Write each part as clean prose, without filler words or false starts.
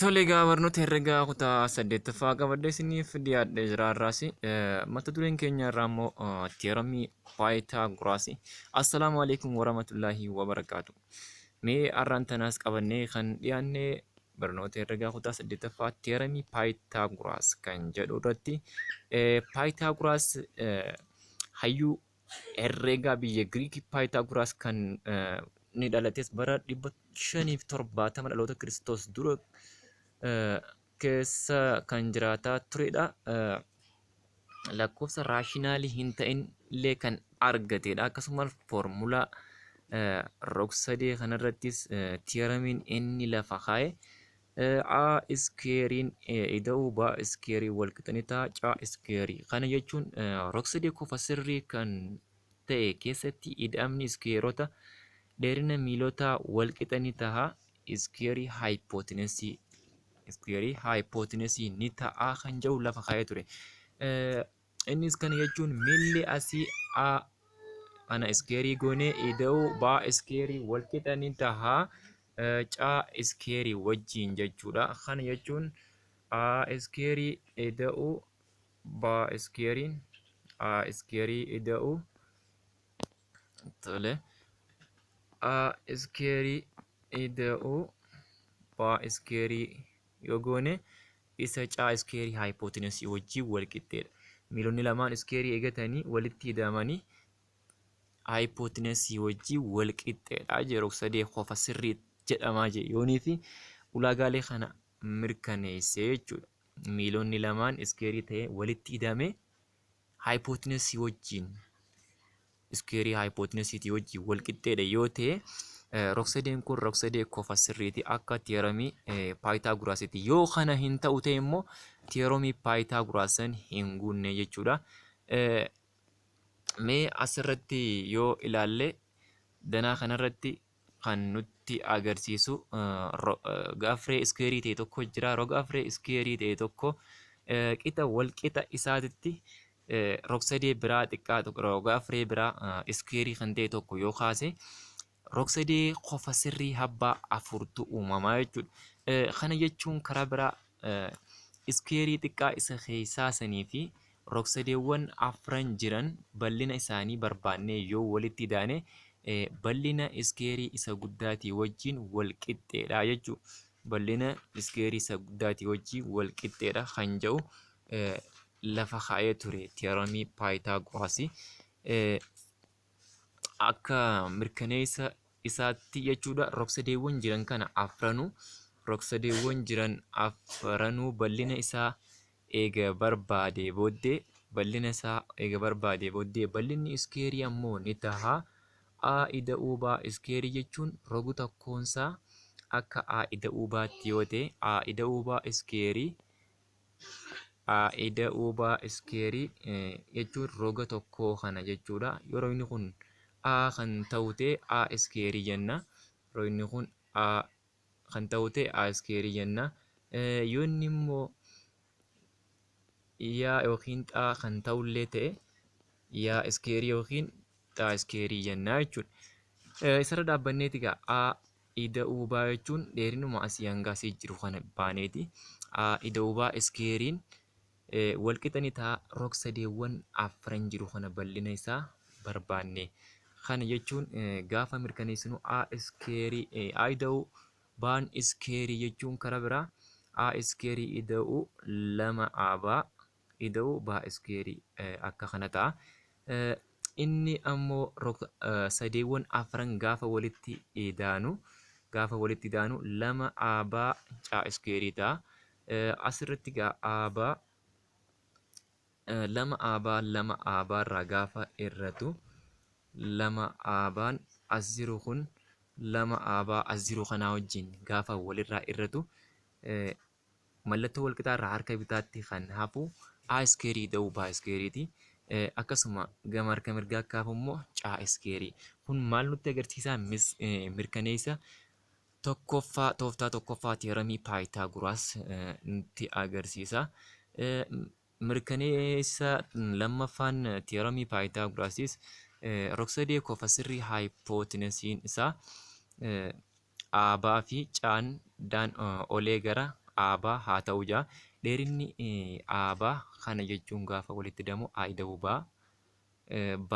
Tole egaa barnoota herregaa kutaa saddeettaffaa qabadhee isiniif dhiyaadhee jira har'aas. Mata dureen keenya irraa immoo tiyoramii Paayitaaguraasi. Assalaamu alaikum warahmatullaahi wabarakaatu. Mee har'aan tanaas qabannee kan dhiyaanne barnoota herregaa kutaa saddeettaffaa tiyoramii Paayitaaguraas kan jedhu irratti. Paayitaaguraas hayyuu herreegaa biyya Giriikii Paayitaaguraas kan ni dhalates bara 570 dhaloota Kiristoos dura keessa kan jiraataa turedha. Lakkoofsa raashinaalii hin ta'in illee kan argatedha. Akkasumas foormulaa rog-sadee kanarrattis tiyooramiin inni lafa kaa'e A iskeeriin ida'uu B iskeerii wal qixa ni ta'a C iskeerii. Kana jechuun rog-sadee kofa sirrii kan ta'e keessatti ida'amni iskeerota dheerina miilotaa wal qixa ni ta'a iskeerii haayipootinesii iskeerii haayipootinesii ni ta'a kan jedhu lafa kaa'ee ture. Innis kana jechuun miilli asii A kana iskeerii goonee ida'uu B iskeerii wal qixa ni ta'a C iskeerii wajjin jechuudha. Kana jechuun A iskeerii ida'uu B iskeeriin A iskeerii ida'uu tole A iskeerii ida'uu B iskeerii yoo goone isa C iskeerii haayipootinesii wajjin wal qixxeedha. Miilonni lamaan iskeerii eegatanii walitti hidhamanii haayipootinesii wajjin wal qixxeedha jee rog-sadee kofa sirrii jedhamaa jee yoonii fi ulaagaalee kana mirkaneessee jechuudha. Miilonni lamaan iskeerii ta'ee walitti hidhamee haayipootinesii wajjin iskeerii haayipootinesiitii wajjin wal qixxeedha yoo ta'e rogsadeen kun rogsadee kofa sirriiti akka tiyoramii paayitaaguraasiiti. Yoo kana hin ta'u ta'e immoo tiyoramii paayitaaguraasan hin guunne jechuudha. Mee asirratti yoo ilaalle danaa kanarratti kan nutti agarsiisu roga afree iskeerii ta'e tokko jira. Roga afree iskeerii ta'e tokko qixa wal qixa isaatitti rogsadee biraa xiqqaa roga afree biraa iskeerii kan ta'e tokko yoo kaase rogsadee kofa sirrii habbaa afurtu uumamaa jechuudha. Kana jechuun karaa biraa iskeerii xiqqaa isa keessaa sanii fi Rogsadeewwan afran jiran bal'ina isaanii barbaannee yoo walitti idaane bal'ina iskeerii isa guddaatii wajjin wal qixxeedha jechuu. Bal'ina iskeerii isa guddaatii wajjin wal qixxeedha kan jedhu lafa kaa'ee ture tiyoramii Paayitaaguraasi. Akka mirkaneessa isaatti jechuudha rogsadeewwan jiran kana afranuu rogsadeewwan jiran afranuu bal'ina isaa eega barbaadee booddee bal'ina isaa eega barbaadee booddee bal'inni iskeerii ammoo ni taha A ida'uu B iskeerii jechuun rogu takkoonsaa akka A ida'uu B'tti yoo ta'e A ida'uu B iskeerii A ida'uu B iskeerii jechuun roga tokkoo kana jechuudha. Yoo rogni kun A kan ta'u ta'e A iskeerii jenna. Rogni kun A kan ta'u ta'e A iskeerii jenna. Yoo inni immoo yaa yookiin xaa kan ta'ullee ta'e yaa iskeerii yookiin xaa iskeerii jenna jechuudha. Isarra dhaabbanneeti egaa A ida'uu B jechuun dheerinuma asii hanga asii jiru kana baaneeti. A ida'uu B iskeeriin walqixa ni ta'a rog-sadeewwan afran jiru kana bal'ina isaa barbaanne. Kana jechuun gaafa mirkaneessinu A iskeerii A ida'uu B'n iskeerii jechuun karaa biraa A iskeerii ida'uu 2 AB ida'uu B iskeerii akka kana ta'a. Inni ammoo rog sadeewwan afran gaafa walitti idaanu gaafa walitti idaanu 2 AB C iskeerii ta'a. Asirratti egaa AB 2 AB 2 AB irraa gaafa irratu 2 AB'n as jiru kun 2 AB as jiru kanaa wajjin gaafa walirraa irratu Mallattoo walqixaa irraa harka bitaatti kan hafu A iskeerii ida'uu B iskeeriiti. Akkasuma gama harka mirgaa akka hafu immoo C iskeerii. Kun maal nutti agarsiisa? Mirkaneessa tokkoffaa tooftaa tokkoffaa tiyoramii Paayitaaguraas nutti agarsiisa. Mirkaneessa lammaffaan tiyoramii Paayitaaguraasis rogsadee kofa sirrii haayipootinesiin isaa A, B fi C'n daan olee gara AB haa ta'u jaa. Dheerinni AB kana jechuun gaafa walitti damu A ida'uu B, B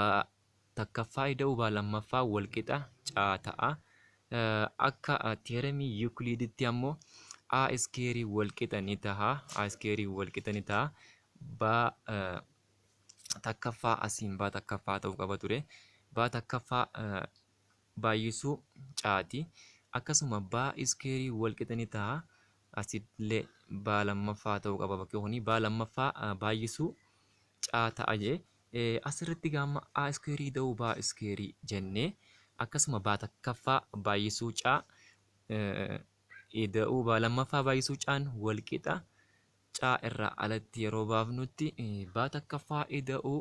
takkaffaa ida'uu B lammaffaa wal qixa C ta'a. Akka theoremii Yuukiliiditti ammoo A squareii wal qixa ni ta'a. A squareii wal qixa ni ta'a. B takkaffaa asiin B takkaffaa ta'uu qaba ture. B takkaffaa baay'isuu caati. Akkasuma B squareii wal qixa ni ta'a. Asittillee B lammaffaa ta'uu qaba bakki kuni. B lammaffaa baay'isuu caa ta'a jee. Asirratti gaama A squareii ida'uu B squareii jennee akkasuma B takkaffaa baay'isuu caa ida'uu B lammaffaa baay'isuu caan wal qixa caa irraa alatti yeroo baafnutti B takkaffaa ida'uu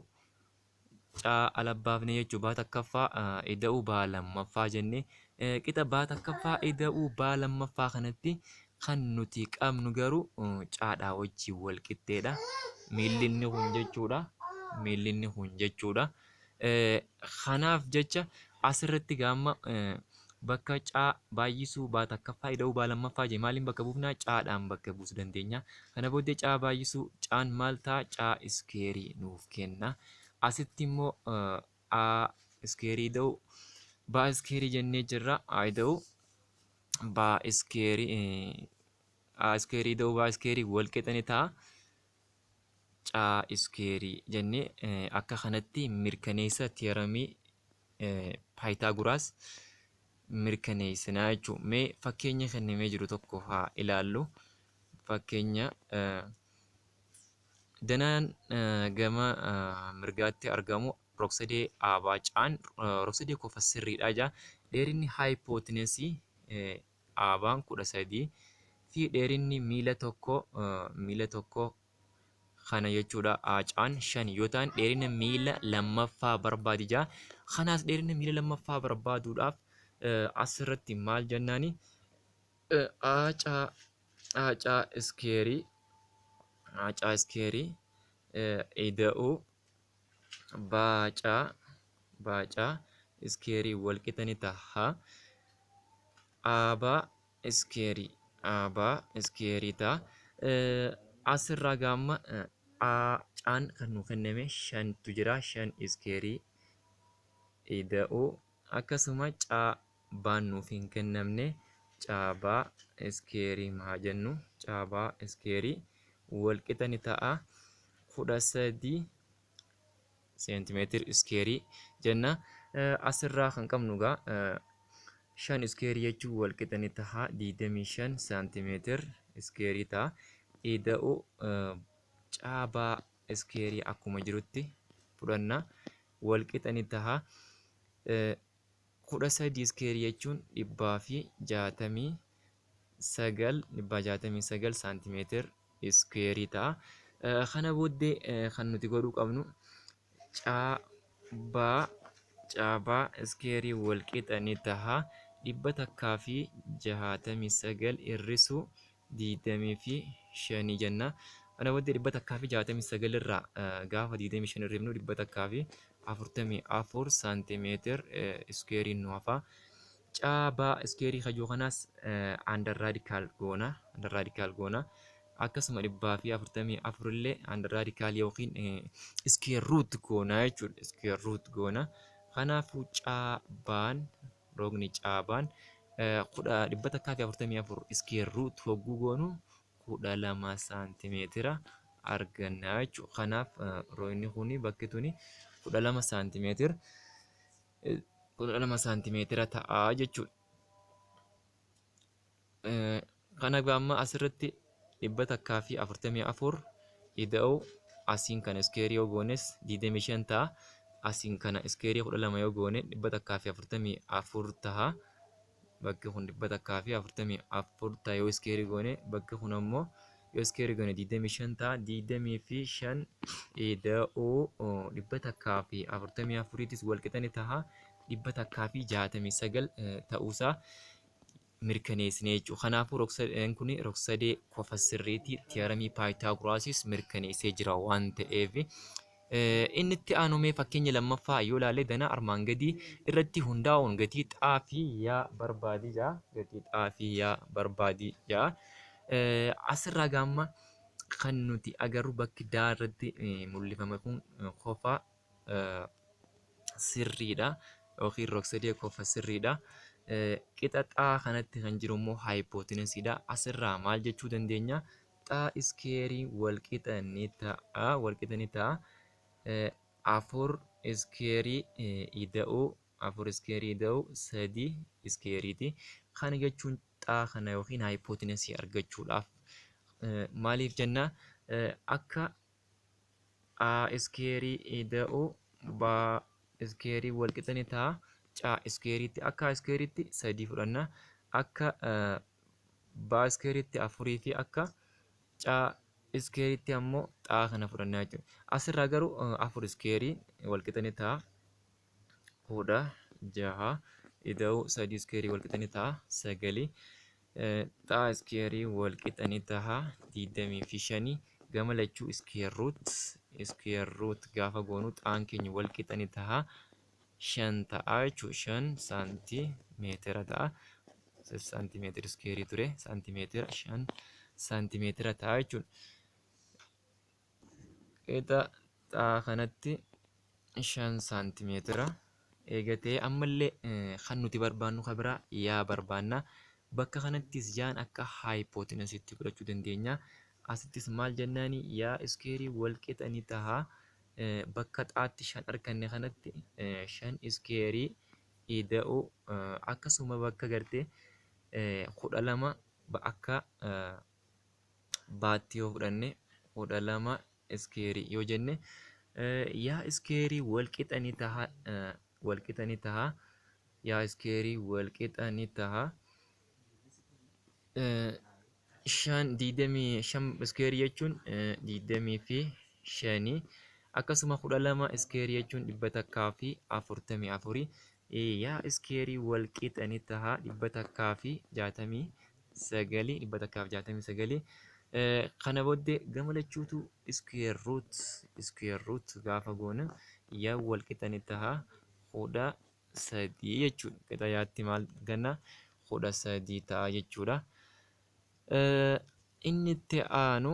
caa ala baafne jechuudha. B takkaffaa ida'uu B lammaffaa jennee qixa B takkaffaa ida'uu B lammaffaa kanatti kan nuti qabnu garuu caadhaa wajjin wal qixxeedha. Miilli inni kun jechuudha. Miilli inni kun jechuudha. Kanaaf jecha asirratti gaama bakka caa baay'isuu B takkaffaa ida'uu B lammaffaa jee maaliin bakka buufnaa? Caadhaan bakka buusuu dandeenya. Kana booddee caa baay'isuu caan maal ta'a? Caa squareii nuuf kenna. Asitti immoo A squareii ida'uu B squareii jennee jirra. A ida'uu B squareii, A squareii ida'uu B squareii wal qixa ni ta'a. Caa squareii jennee akka kanatti mirkaneessa theoremii Pythagoras mirkaneessinaa jechuudha. Mee fakkeenya kennamee jiru tokko haa ilaallu. Fakkeenya danaan gama mirgaatti argamu rogsadee AB caan rogsadee kofa sirriidha jaa. Dheerinni hypotenusii AB'n 13 fi dheerinni miila tokko kana jechuudha AC'n 5 yoo ta'an dheerina miila lammaffaa barbaadi jaa. Kanaas dheerina miila lammaffaa barbaaduudhaaf asirratti maal jennaani? AC AC squareii AC squareii ida'uu BC BC squareii wal qixa ni ta'a. AB squareii AB squareii ta'a. Asirraa gaamma AC'n kan nu kenname shantu jira, 5 squareii ida'uu akkasuma CB'n nuuf hin kennamne, CB squareii haa jennu, CB squareii wal qixa ni ta'a 13 seentimeetir squareii jenna. Asirraa kan qabnu egaa 5 squareii jechuun wal qixa ni ta'a 25 seentimeetir squareii ta'a. Ida'uu CB squareii akkuma jirutti fudhanna, wal qixa ni ta'a. 13 squareii jechuun 169, 169 saantimeetir squareii ta'a. Kana booddee kan nuti godhuu qabnu CB CB squareii wal qixa ni ta'a 169 hir'isuu 25 jenna. Kana booddee 169 irraa gaafa 25 hir'ifnu 144 saantimeetir squareiin nu hafa. CB squareii kajuu kanaas under radical goona. Under radical goona. Akkasuma 144 illee under radical yookiin square root goona jechuudha. Square root goona. Kanaafuu CB'n, roogni CB'n 144 square root hogguu goonu 12 saantimeetira arganna jechuudha. Kanaaf roogni kuni bakki tuni 12 saantimeetira, 12 saantimeetira ta'a jechuudha. Kana amma asirratti 144 ida'uu asiin kana squareii yoo goones 25 ta'a. Asiin kana squareii 12 yoo goone 144 ta'a. Bakki kun 144 ta'a yoo squareii goone, bakki kun ammoo yoo squareii goone 25 ta'a. 25 ida'uu 144tis wal qixa ni ta'a. 169 ta'uusaa mirkaneessine jechuudha. Kanaafuu rogsadeen kun rogsadee kofa sirriitii, theoremii Pythagorasis mirkaneessee jira waan ta'eef. Inni itti aanu mee fakkeenya lammaffaa yoo ilaalle, danaa armaan gadii irratti hundaa'uun gatii xaa fi yaa barbaadii jaa. Gatii xaa fi yaa barbaadii jaa. Asirraa gaamma kan nuti agarru bakki daa irratti mul'ifame kun kofa sirriidha yookiin rog-sadee kofa sirriidha. Qixa xaa kanatti kan jiru immoo haayipooteenasiidha. Asirraa maal jechuu dandeenya? Xaa iskeerii walqixa ni ta'a. Walqixa ni ta'a. 4 iskeerii ida'uu 4 iskeerii ida'uu 3 iskeeriiti. Kana jechuun xaa kana yookiin haayipooteenasii argachuudhaaf maaliif jenna? Akka A iskeerii ida'uu B iskeerii walqixa ni ta'a. C iskeeriitti akka A iskeeriitti 3 fudhanna. Akka B iskeeriitti 4 fi akka C iskeeriitti ammoo xaa kana fudhanna jechuudha. Asirraa garuu 4 iskeerii walqixa ni ta'a. 16 ida'uu 3 iskeerii walqixa ni ta'a. 9 xaa iskeerii walqixa ni ta'a. 25 gama lachuu square root gaafa goonu xaan keenya walqixa ni ta'a. 5 ta'a jechuudha. 5 saantimeetira ta'a. Saantimeetira iskeerii ture. Saantimeetira 5 saantimeetira ta'a jechuudha. Qixa xaa kanatti 5 saantimeetira eegatee ammallee kan nuti barbaannu kan biraa yaa barbaanna. Bakka kanattis yaan akka haayipooteenasiitti fudhachuu dandeenya. Asittis maal jennaani yaa iskeerii walqixa ni ta'a. Bakka xaatti 5 arganne kanatti 5 iskeerii ida'uu akkasuma bakka gartee 12 akka baatti yoo fudhanne 12 iskeerii yoo jenne yaa iskeerii walqixa ni ta'a walqixa ni ta'a yaa iskeerii walqixa ni ta'a 5 25 iskeerii jechuun 25 akkasuma 12 iskeerii jechuun 144 yaa iskeerii walqixa ni ta'a 169 169. Kana booddee gama lachuutu square root gaafa goonu yaa walqixa ni ta'a 13 jechuudha. Qixa yaatti maal ganna 13 ta'a jechuudha. Inni itti aanu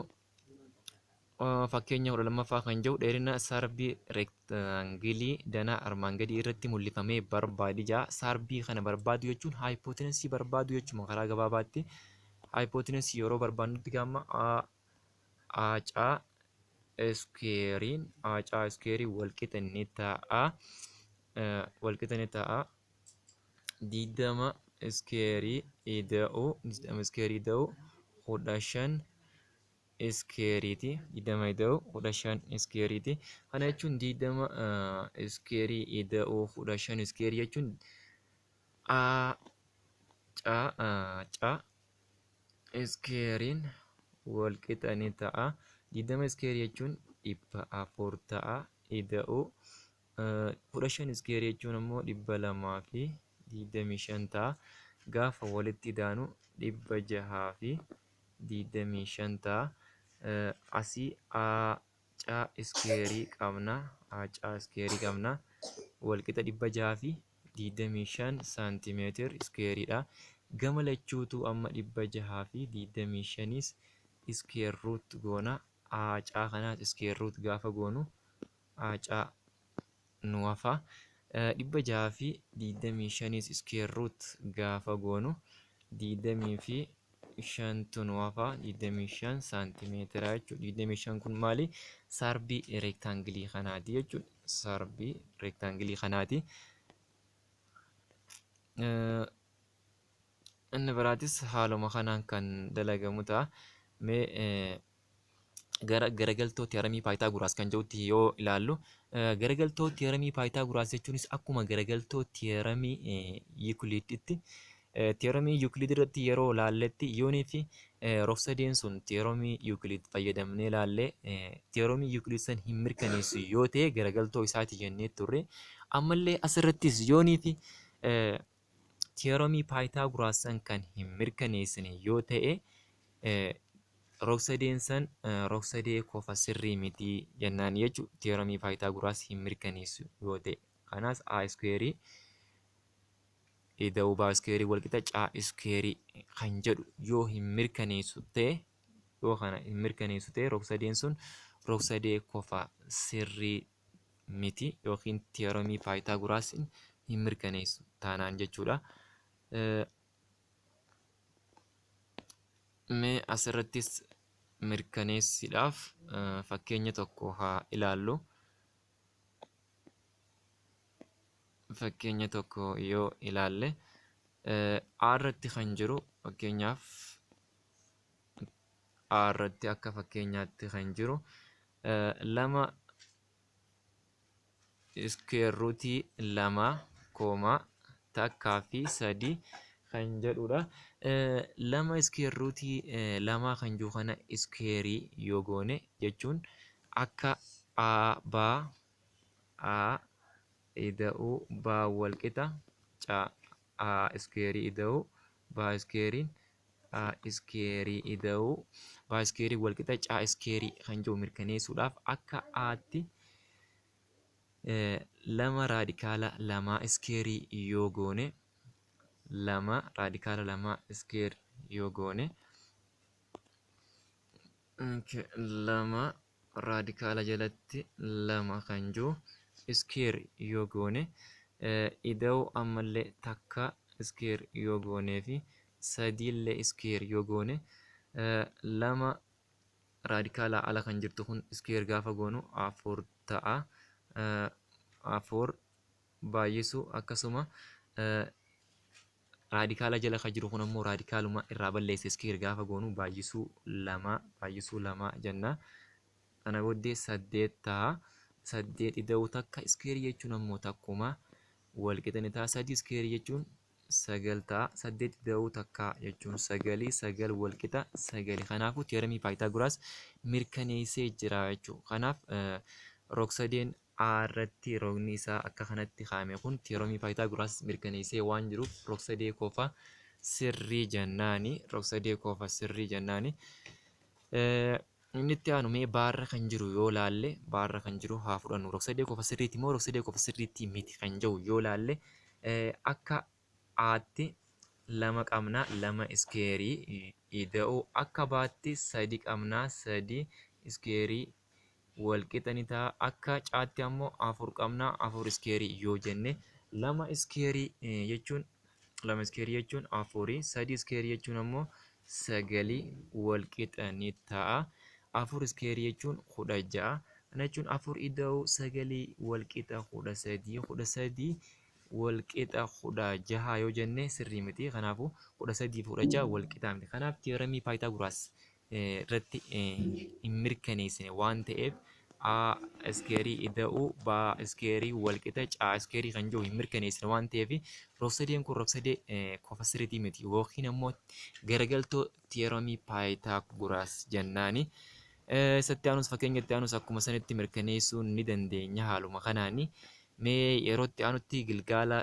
fakkeenya 12ffaa kan jiru dheerina sarbii reektaangilii danaa armaan gadii irratti mul'ifamee barbaadi jaa. Sarbii kana barbaadu jechuun haayipooteenasii barbaadu jechuudha karaa gabaabaatti. Haayipooteenasii yeroo barbaadnutti gaama AC iskeeriin AC iskeerii walqixa ni ta'a. Walqixa ni ta'a. 20 iskeerii ida'uu 20 iskeerii ida'uu 15 iskeeriiti. 20 ida'uu 15 iskeeriiti. Kana jechuun 20 iskeerii ida'uu 15 iskeerii jechuun A C C iskeeriin walqixa ni ta'a. 20 iskeerii jechuun 400 ta'a. Ida'uu 15 iskeerii jechuun immoo 225 ta'a. Gaafa walitti idaanu 625 ta'a. Asii A C iskeerii qabna. A C iskeerii qabna. Walqixa 625 saantimeetir iskeeriidha. Gama lachuutu amma 625 square root goona. A C kanaas square root gaafa goonu A C nu hafa. 625 square root gaafa goonu 25 nu hafa. 25 saantimeetira jechuudha. 25 kun maali? Sarbii reektaangilii kanaati jechuudha. Sarbii reektaangilii kanaati. Inni biraatis haaluma kanaan kan dalagamu ta'a. Mee gara garagaltoo tiyaramii Paayitaaguraas kan jedhutti yoo ilaallu, garagaltoo tiyaramii Paayitaaguraas jechuunis akkuma garagaltoo tiyaramii Yuukiliiditti, tiyaramii Yuukiliid irratti yeroo ilaalletti yoonii fi rog-sadeen sun tiyaramii Yuukiliid fayyadamnee ilaallee tiyaramii Yuukiliid san hin mirkaneessu yoo ta'e garagaltoo isaati jennee turre. Ammallee asirrattis yoonii fi tiyaramii Paayitaaguraas san kan hin mirkaneessine yoo ta'e rog-sadeen san rog-sadee kofa sirrii miti jennaan jechuudha. Tiyaramii Paayitaaguraas hin mirkaneessu yoo ta'e. Kanaas A iskuweerii ida'uu B iskuweerii walqixa C iskuweerii kan jedhu yoo hin mirkaneessu ta'e, yoo kana hin mirkaneessu ta'e, rog-sadeen sun rog-sadee kofa sirrii miti yookiin tiyooremii Paayitaaguraasiin hin mirkaneessu taanaan jechuudha. Mee asirrattis mirkaneessiidhaaf fakkeenya tokko haa ilaallu. Fakkeenya tokko yoo ilaalle, A irratti kan jiru, fakkeenyaaf A irratti akka fakkeenyaatti kan jiru 2 iskeer ruutii 2 koomaa 1 fi 3 kan jedhudha. 2 iskeer ruutii 2 kan jiru kana iskeerii yoo goone, jechuun akka A B A ida'uu B wal qixa C, A iskeerii ida'uu B iskeeriin A iskeerii ida'uu B iskeerii wal qixa C iskeerii kan jiru mirkaneessuudhaaf, akka A'tti 2 raadikaala 2 iskeerii yoo goone, 2 raadikaala 2 iskeer yoo goone, 2 raadikaala jalatti 2 kan jiru iskeer yoo goone, ida'uu ammallee 1 iskeer yoo goonee fi 3 illee iskeer yoo goone, 2 raadikaala ala kan jirtu kun iskeer gaafa goonu 4 ta'a. 4 baay'isu akkasuma raadikaala jala kan jiru kun ammoo raadikaaluma irraa balleessa, iskeer gaafa goonu baay'isuu 2 baay'isuu 2 jenna. Kana booddee 8 ta'a. 8 ida'uu 1 iskeerii jechuun ammoo takkuma wal qixa ni ta'a. 3 iskeerii jechuun 9 ta'a. 8 ida'uu 1 jechuun 9, 9 wal qixa 9. Kanaafuu tiyooremii Paayitaaguraas mirkaneessee jira jechuudha. Kanaaf rog-sadeen A irratti rogni isaa akka kanatti kaa'ame kun tiyooremii Paayitaaguraas mirkaneessee waan jiruuf rog-sadee kofa sirrii jennaani. Rog-sadee kofa sirrii jennaani. Inni itti aanu mee baarra kan jiru yoo laalle, baarra kan jiru haa fudhannu. Rog-sadee kofa sirriiti moo rog-sadee kofa sirriitti miti kan jiru yoo laalle, akka A'tti 2 qabna, 2 iskeerii ida'uu akka B'tti 3 qabna, 3 iskeerii wal qixa ni ta'a. Akka C'tti ammoo 4 qabna, 4 iskeerii yoo jenne, 2 iskeerii jechuun, 2 iskeerii jechuun 4, 3 iskeerii jechuun ammoo 9 wal qixa ni ta'a. 4 iskeerii jechuun 16. Kana jechuun 4 ida'uu 9 wal qixa 13, 13 wal qixa 16 yoo jenne sirrii miti. Kanaafuu 13 fi 16 wal qixa miti. Kanaaf tiyooremii Paayitaaguraas irratti hin mirkaneessine waan ta'eef, A iskeerii ida'uu B iskeerii wal qixa C iskeerii kan jiru hin mirkaneessine waan ta'eef, rog-sadeen kun rog-sadee kofa sirriitii miti yookiin ammoo garagaltoo tiyooremii Paayitaaguraas jennaani. Isatti aanus, fakkeenya itti aanus akkuma sanitti mirkaneessuu ni dandeenya haaluma kanaani. Mee yeroo itti aanutti gilgaala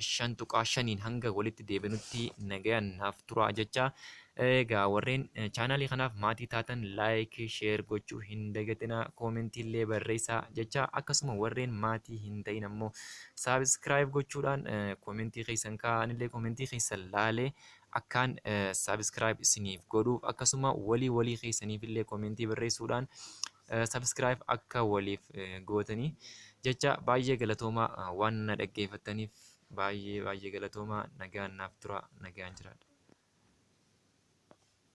5.5n hanga walitti deebinutti nagayaan naaf turaa jecha. Egaa warreen chaanaalii kanaaf maatii taatan like, share gochuu hin dagatinaa, koomentii illee barreessaa jecha. Akkasuma warreen maatii hin ta'in ammoo subscribe gochuudhaan koomentii keessan kaa'anillee koomentii keessan laalee akkaan subscribe isiniif godhuuf, akkasuma walii walii keessaniif illee koomentii barreessuudhaan subscribe akka waliif gootanii jecha. Baay'ee galatoomaa, waan na dhaggeeffattaniif baay'ee baay'ee galatoomaa. Nagaan naaf tura, nagaan jiraadha.